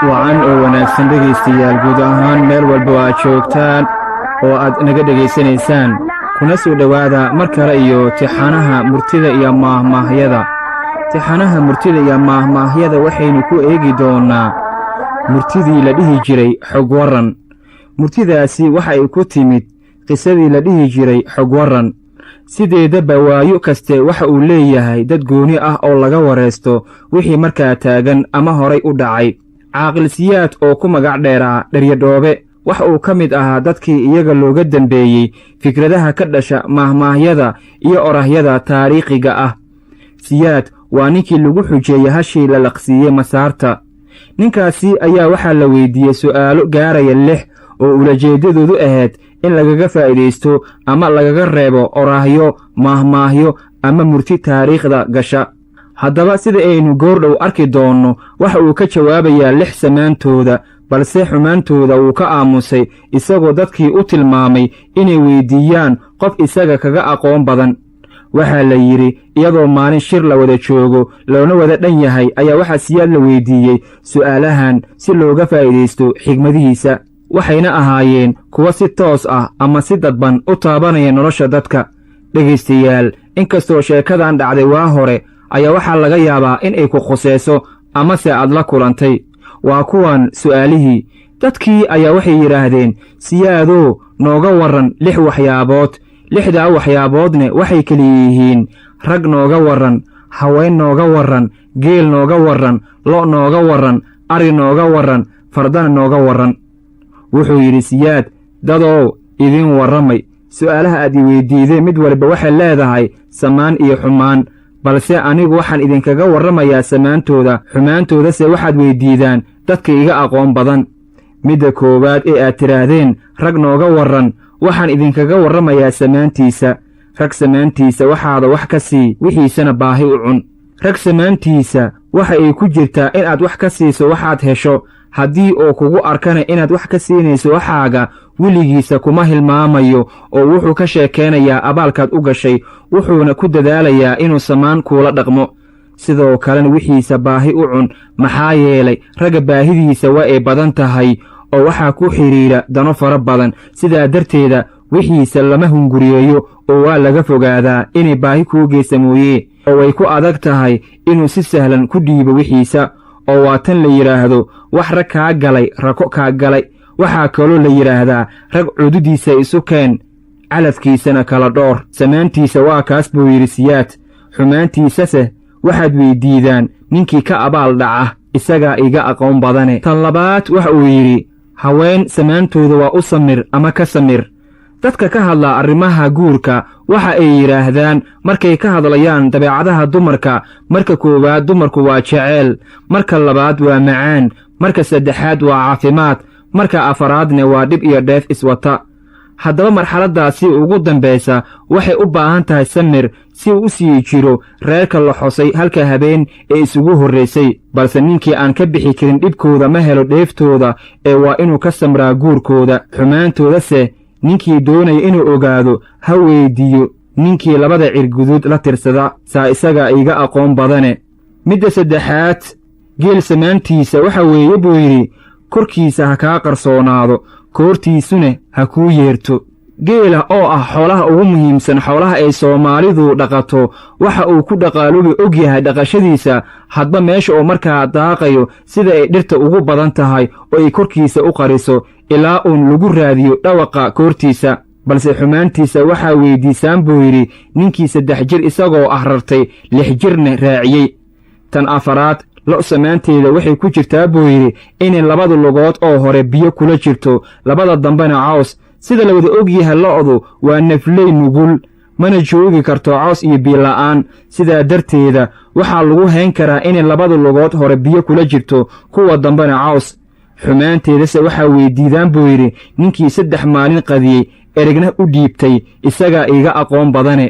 Wacan oo wanaagsan, dhegaystayaal, guud ahaan meel walba oo aad joogtaan oo aad naga dhegaysanaysaan, kuna soo dhowaada mar kale iyo tixanaha murtida iyo maahmaahyada. Tixanaha murtida iyo maahmaahyada waxaynu ku eegi doonnaa murtidii la dhihi jiray Xog Warran. Murtidaasi waxa ay ku timid qisadii la dhihi jiray Xog Warran. Sideedaba waayo kaste waxa uu leeyahay dad gooni ah oo laga waraysto wixii markaa taagan ama horay u dhacay. Caaqil Siyaad oo ku magac dheeraa Dheryadhoobe waxa uu ka mid ahaa dadkii iyaga looga dembeeyey fikradaha ka dhasha maahmaahyada iyo orahyada taariikhiga ah. Siyaad waa ninkii lagu xujeeyey hashii la laqsiiyey masaarta. Ninkaasi ayaa waxaa la weydiiyey su'aalo gaaraya lix oo ulajeeddadoodu ahayd in lagaga faa'iidaysto ama lagaga reebo oraahyo, maahmaahyo ama murti taariikhda gasha. Haddaba sida aynu goordhow arki doonno, waxa uu ka jawaabayaa lix samaantooda, balse xumaantooda wuu ka aamusay, isagoo dadkii u tilmaamay inay weyddiiyaan qof isaga kaga aqoon badan. Waxaa la yidhi, iyadoo maalin shir la wada joogo loona wada dhan yahay, ayaa waxaa Siyaad la weydiiyey su'aalahan si looga faa'iidaysto xigmadihiisa, waxayna ahaayeen kuwa si toos ah ama si dadban u taabanaya nolosha dadka. Dhegaystayaal, inkastoo sheekadan dhacday waa hore, ayaa waxaa laga yaabaa in ay ku khuseyso amase aad la kulantay. Waa kuwan su'aalihii. Dadkii ayaa waxay yidhaahdeen: "Siyaadow, nooga warran lix waxyaabood. Lixdaa waxyaaboodne waxay keliya yihiin: rag nooga warran, haween nooga warran, geel nooga warran, lo' nooga warran, ari nooga warran, fardana nooga warran." Wuxuu yidhi Siyaad: "Dadow, idiin warramay. Su'aalaha aad i weyddiideen mid waliba waxay leedahay samaan iyo xumaan, balse anigu waxaan idinkaga warramayaa samaantooda, xumaantoodase waxaad weyddiidaan dadka iga aqoon badan. Midda koowaad ee aad tidhaahdeen, rag nooga warran, waxaan idinkaga warramayaa samaantiisa. Rag samaantiisa waxaada wax ka sii, wixiisana baahi u cun. Rag samaantiisa waxa ay ku jirtaa inaad wax ka siiso waxaad hesho. Haddii uu kugu arkana inaad wax ka siinayso waxaaga, weligiisa kuma hilmaamayo, oo wuxuu ka sheekaynayaa abaalkaad u gashay, wuxuuna ku dadaalayaa inuu samaan kuula dhaqmo. Sidoo kalena wixiisa baahi u cun, maxaa yeelay ragga baahidiisa waa ay badan tahay oo waxaa ku xidhiidha dano fara badan. Sidaa darteeda wixiisa lama hunguriyeeyo oo waa laga fogaadaa inay baahi kuu geysa mooyee, oo way ku adag tahay inuu si sahlan ku dhiibo wixiisa. Oo waa tan la yidhaahdo, wax rag kaa galay rako kaa galay. Waxaa kaloo la yidhaahdaa, rag cududiisa isu keen, calafkiisana kala dhoor. Samaantiisa waa kaas," buu yidhi Siyaad. "Xumaantiisase waxaad weyddiidaan ninkii ka abaal dhaca, isagaa iga aqoon badane." Tan labaad waxa uu yidhi: "Haween samaantooda waa u samir ama ka samir." Dadka ka hadla arrimaha guurka waxa ay yidhaahdaan markay ka hadlayaan dabeecadaha dumarka: marka koowaad dumarku waa jeceel, marka labaad waa macaan, marka saddexaad waa caafimaad, marka afaraadne waa dhib iyo dheef iswata. Haddaba marxaladdaasi ugu dambaysa waxay u baahan tahay samir si uu u sii jiro reerka la xosay halka habeen ee isugu horraysay. Balse ninkii aan ka bixi karin dhibkooda ma helo dheeftooda, ee waa inuu ka samraa guurkooda. Xumaantoodase ninkii doonaya inuu ogaado ha weyddiiyo ninkii labada cirguduud la tirsada, saa isagaa iiga aqoon badane. Midda saddexaad, geel samaantiisa waxa weeye, buu yidhi, korkiisa ha kaa qarsoonaado, koortiisuna ha kuu yeerto. Geela oo ah xoolaha ugu muhiimsan xoolaha ay Soomaalidu dhaqato, waxa uu ku dhaqaaloobi og yahay dhaqashadiisa hadba meesha oo markaa daaqayo sida ay dhirta ugu badan tahay oo ay korkiisa u qariso, ilaa uun lagu raadiyo dhawaqa koortiisa. Balse xumaantiisa waxaa weyddiisaan, buu yidhi, ninkii 3 jir isagoo ah rartay, 6 jirna raaciyey. Tan afaraad, lo' samaanteeda waxay ku jirtaa, buu yidhi, inay labada lugood oo hore biyo kula jirto, labada dambena caws. Sida la wada og yahay, lo'du waa nafley nugul, mana joogi karto caws iyo biyola'aan. Sidaa darteeda waxaa lagu hayn karaa inay labada lugood hore biyo kula jirto, kuwa dambena caws. Xumaanteedase waxaa weyddiidaan buu yidhi ninkii 3 maalin qadiyey, erigna u dhiibtay, isagaa iiga aqoon badane.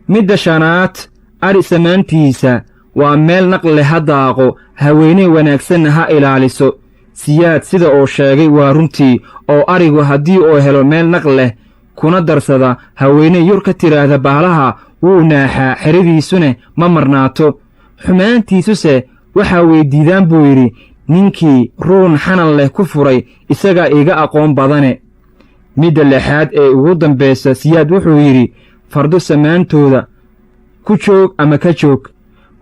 Midda shanaad, ari samaantiisa waa meel naqle ha daaqo, haweeney wanaagsanna ha ilaaliso. Siyaad sida uu sheegay waa runtii, oo arigu haddii uu helo meel naq leh kuna darsada haweeney yur ka tidhaahda bahlaha, wuu naaxaa, xeradiisuna ma marnaato. Xumaantiisuse waxaa weyddiidaan buu yidhi ninkii ruun xanan leh ku furay, isagaa iiga aqoon badane. Midda lixaad ee ugu dambaysa, Siyaad wuxuu yidhi fardo samaantooda ku joog ama ka joog.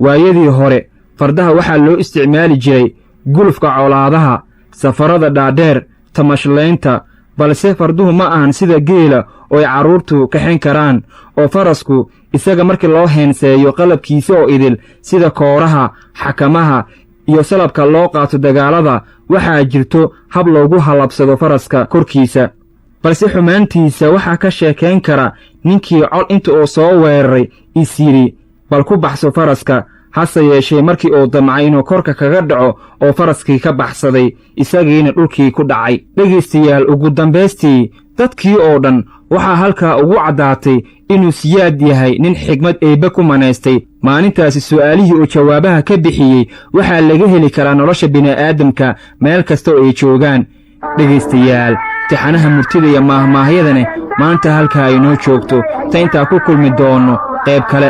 Waayadii hore fardaha waxaa loo isticmaali jiray gulufka colaadaha, safarada dhaadheer, tamashlaynta, balse farduhu ma ahan sida geela oo ay carruurtu kaxayn karaan, oo farasku isaga markii loo heenseeyo qalabkiisa oo idil, sida kooraha, xakamaha iyo salabka loo qaato dagaalada, waxaa jirto hab loogu halabsado faraska korkiisa. Balse xumaantiisa waxaa ka sheekayn kara ninkii col inta uu soo weeraray is yidhi bal ku baxso faraska, hase yeeshee markii uu damcay inuu korka kaga dhaco oo faraskii ka baxsaday, isagiina dhulkii ku dhacay. Dhegaystayaal, ugu dambaystii dadkii oo dhan waxaa halkaa ugu caddaatay inuu Siyaad yahay nin xigmad Eebbe ku manaystay. Maalintaasi su'aalihii uu jawaabaha ka bixiyey waxaa laga heli karaa nolosha bini'aadamka meel kasta oo ay joogaan. Dhegaystayaal, tixanaha murtida iyo maahmaahyadane maanta halkaa ay noo joogto, ta intaa ku kulmi doonno qayb kale.